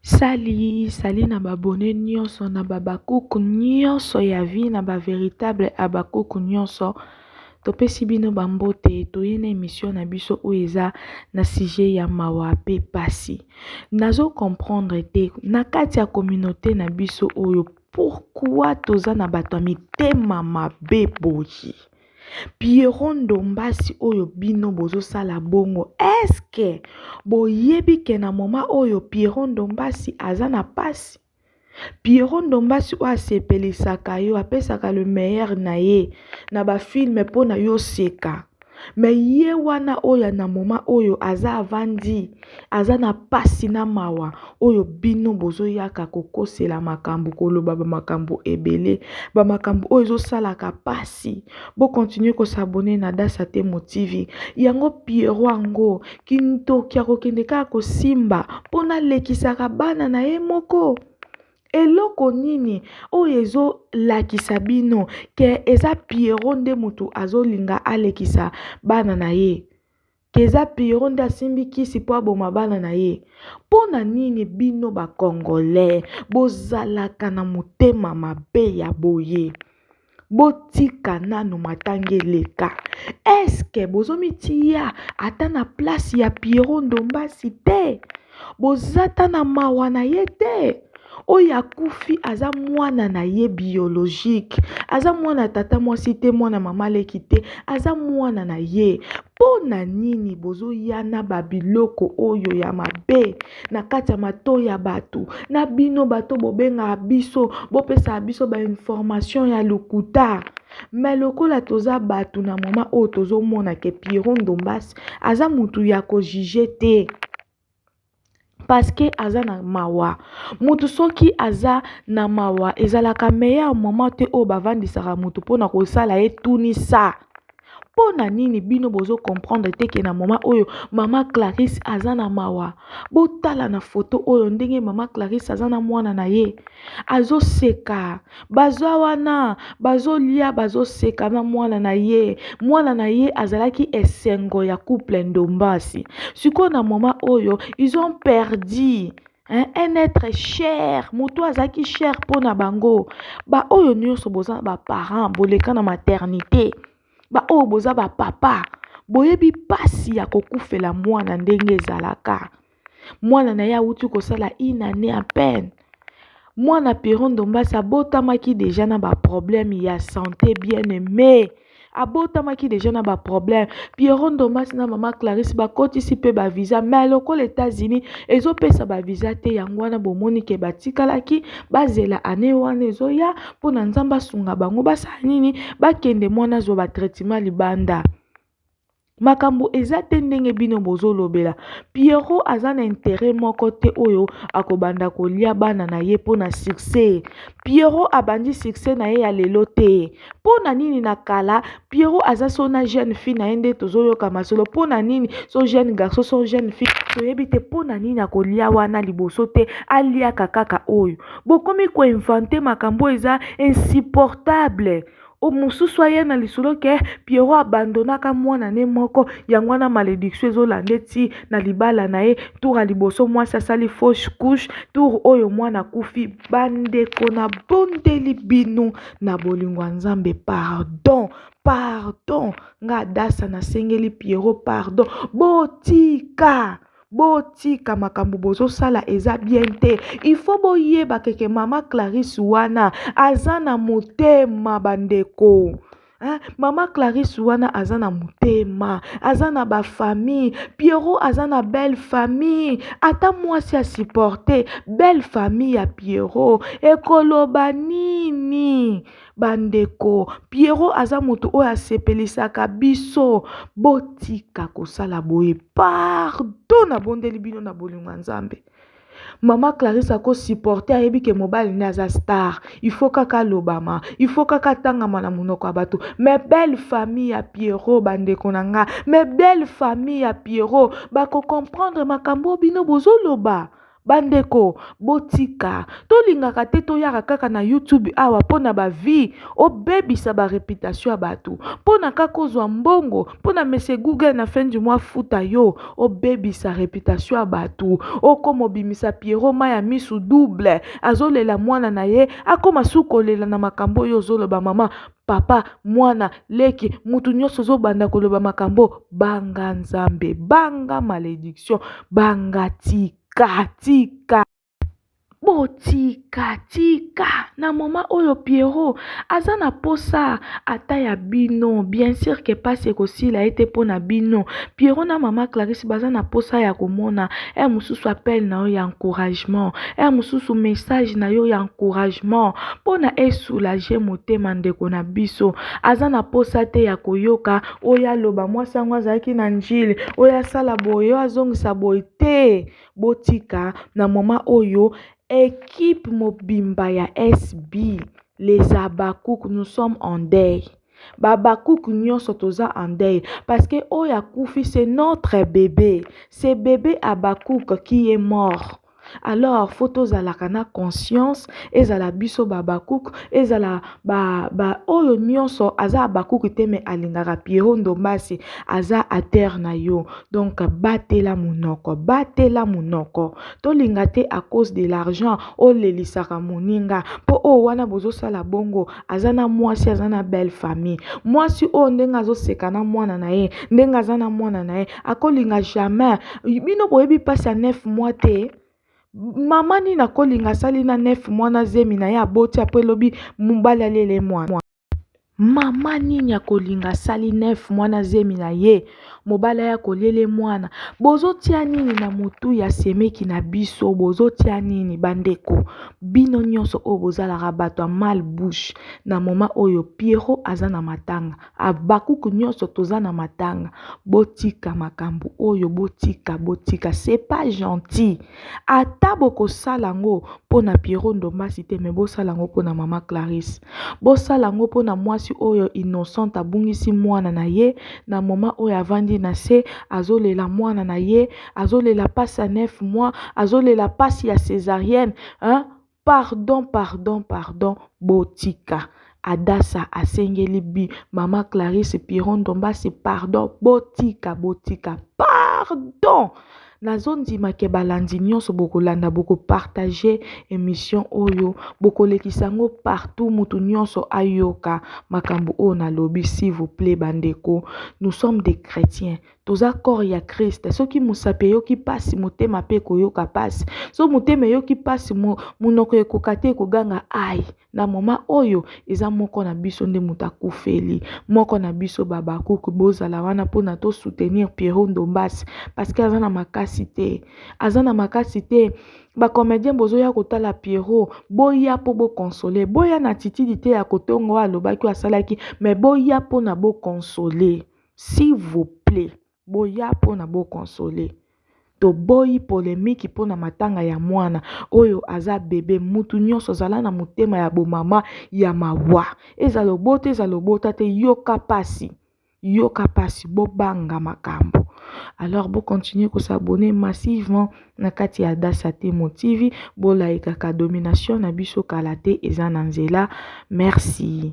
Sali sali na ba abonne nionso na ba habacuc nionso ya vie na ba veritable habacuc nionso topesi bino ba mbote toye na emission na biso oyo eza na sujet ya mawa pe pasi nazo comprendre te na kati ya communaute na biso oyo pourquoi toza na bato ya mitema mabe boye? Pierrot Ndombasi oyo bino bozosala bongo est-ce boyebi ke na moment oyo Pierrot Ndombasi aza na pasi? Pierrot Ndombasi oyo asepelisaka yo apesaka le meilleur na ye na ba film mpo na yo oseka mais ye wana oyo na moment oyo aza avandi aza na pasi na mawa oyo bino bozoyaka kokosela makambo koloba ba makambo ebele ba makambo oyo ezosalaka pasi bo continuer ko s'abonner na Dasa Temo TV yango Pierrot yango kindoki akokende kaka kosimba mpo nalekisaka bana na ye moko eloko nini oyo ezolakisa bino ke eza Pierrot nde motu azolinga alekisa bana na ye ke eza Pierrot nde asimbi kisi mpo aboma bana na ye mpo na nini bino ba congolais bozalaka na motema mabe ya boye botika nanu matanga eleka eske bozomitia ata na place ya Pierrot Ndombasi te boza ata na mawa na ye te oyo akufi aza mwana na ye biologique aza mwana tata mwasi te mwana mama leki te aza mwana na ye mpo na nini bozoya na babiloko oyo ya mabe na kati ya matoi ya bato na bino bato bobengaka biso bopesaka biso bainformation ya lokuta me lokola toza bato na moma oyo tozomona ke Pierrot Ndombasi aza mutu ya kojuge te parce que aza na mawa mutu soki aza na mawa ezalaka meilleur moment te oyo bavandisaka mutu mpona kosala ye tunisa mpo na nini bino bozo comprendre te ke na moment oyo mama Clarisse aza na mawa botala na foto oyo ndenge mama Clarisse aza na mwana na ye azoseka baza wana bazolia bazoseka na mwana na ye mwana na ye azalaki esengo ya couple Ndombasi sikoyo na moment oyo ils ont perdu hein, un être cher moto azalaki cher mpo na bango baoyo nyonso boza na baparent boleka na maternité baoyo boza bapapa boyebi mpasi ya kokufela mwana ndenge ezalaka mwana na ye awuti kosala une année à peine mwana Pierrot Ndombasi abotamaki deja na baproblème ya santé bien aimé abotamaki deja na baproblème Pierrot Ndombasi na mama Clarisse bakotisi mpe bavisa mais lokola États-Unis ezopesa bavisa te yango wana bomoni ke batikalaki bazela ane wana ezoya mpona nzambe asunga bango basala nini bakende mwana azwa batraitement libanda makambo eza te ndenge bino bozolobela Pierrot aza na intérêt moko te oyo akobanda kolia bana na ye mpona succès Pierrot abandi succès na ye ya lelo te mpo na nini na kala Pierrot aza so na jeune fille na ye nde tozoyoka masolo mpo na nini so jeune garçon so jeune fille toyebi te mpo na nini akolia wana liboso te aliaka kaka oyo bokomi koinventer makambo eza insupportable mosusu aye na lisolo ke Pierrot abandonaka mwana ne moko yango wana malédiction ezolanda ti na libala na ye tour ya liboso mwasi asali fausse couche tour oyo mwana akufi bandeko na bondeli bino na bolingo ya nzambe pardon pardon nga adasa nasengeli Pierrot pardon botika botika makambo bozosala eza bien te il faut boyeba keke mama Clarisse wana aza na motema bandeko Hein? Mama Clarisse wana aza na motema aza na bafamille Pierrot aza na belle famille ata mwasi asupporte belle famille ya Pierrot ekoloba nini bandeko Pierrot aza moto oyo asepelisaka biso botika kosala boye pardon nabondeli bino na bolingo ya nzambe mama Clarisse akosupporte ayebi ke mobali nde aza star il faut kaka alobama il faut kaka atangama na monoko ya bato mais belle famille ya Pierrot bandeko na nga mais belle famille ya Pierrot bakocomprendre makambo oyo bino bozoloba. Bandeko botika tolingaka te toyaka kaka na YouTube awa mpo na ba vie obebisa ba reputation ya bato mpo na kaka ozwa mbongo mpo na monsieur Google na fin du mois futa yo obebisa reputation ya bato okoma obimisa Pierrot mai ya misu double azolela mwana na ye akoma su kolela na makambo oyo ozoloba mama papa mwana leki mutu nyonso ozobanda koloba makambo banga nzambe banga malédiction banga tika tika botika tika na moment oyo Pierrot aza na posa ata ya bino bien sûr ke pasi ekosila ye te mpo na bino Pierrot na mama Clarisse baza na posa ya komona heure mosusu appel na yo ya encouragement heure mosusu message na yo ya encouragement mpo na esoulage motema ndeko na biso aza na posa te ya koyoka oyo aloba mwasi yango azalaki na njili oyo asala boye oyo azongisa boye te botika na moment oyo equipe mobimba ya SB les Habacuc nous sommes en deuil ba Habacuc nyonso toza en deuil parce que oyo akufi c'est notre bébé c'est bébé Habacuc qui est mort alors faut tozalaka na conscience ezala biso ba Habacuc ezala ba, ba oyo nyonso aza Habacuc te me alingaka Pierrot Ndombasi aza atere na yo donc batela monoko batela monoko tolinga te à cause de l'argent olelisaka moninga mpo oyo wana bozosala bongo aza na mwasi aza na belle famille mwasi oyo ndenge azoseka na mwana na ye ndenge aza na mwana na ye akolinga jamais bino boyebi mpasi ya 9 mois te mama nini akolinga asali na 9 mois na zemi na ye aboti apo elobi mobali alele mwana mama nini akolinga asali 9 mois na zemi na ye mobali aya koliele mwana bozotia nini na motu ya semeki na biso bozotia nini bandeko bino nyonso oyo bozalaka bato ya mal bouche na moment oyo Pierrot aza na matanga Habacuc nyonso toza na matanga botika makambo oyo botika botika c'est pas gentil ata bokosala yango mpona Pierrot Ndombasi te me bosala yango mpona mama Clarisse bosala yango mpona mwasi oyo innocente abungisi mwana na ye na moment oyo avandi na se azolela mwana na ye azolela mpasi ya 9 mois azolela mpasi ya césarienne hein? Pardon pardon pardon botika Adasa asengeli bi mama Clarisse Pierrot Ndombasi pardon botika botika pardon nazondima ke balandi nyonso bokolanda bokopartage émission oyo bokolekisa yango partout mutu nyonso ayoka makambo oyo nalobi s'il vous plaît bandeko nous sommes des chrétiens toza corps ya Christ soki mosapi eyoki mpasi motema mpe ekoyoka mpasi so motema eyoki mpasi monoko ekoka te ekoganga ai na moment oyo eza moko na biso nde moto akufeli moko na biso ba Habacuc bozala wana mpona tosoutenir Pierrot Ndombasi parce que aza na makasi te aza na makasi te bacomédien bozoya kotala Pierrot boya mpo boconsole boya na attitude te ya kotonga oyo alobaki oyo asalaki me boya mpona boconsole s'il vous plaît boya mpona boconsole toboyi polémique mpona matanga ya mwana oyo aza bébé mutu nyonso azala na motema ya bomama ya mawa ezala obota ezala obota te yoka pasi yoka pasi bobanga makambo alors bocontinue kos'abonner massivement na kati ya Adasa Temo TV bolayikaka domination na biso kala te eza na nzela merci.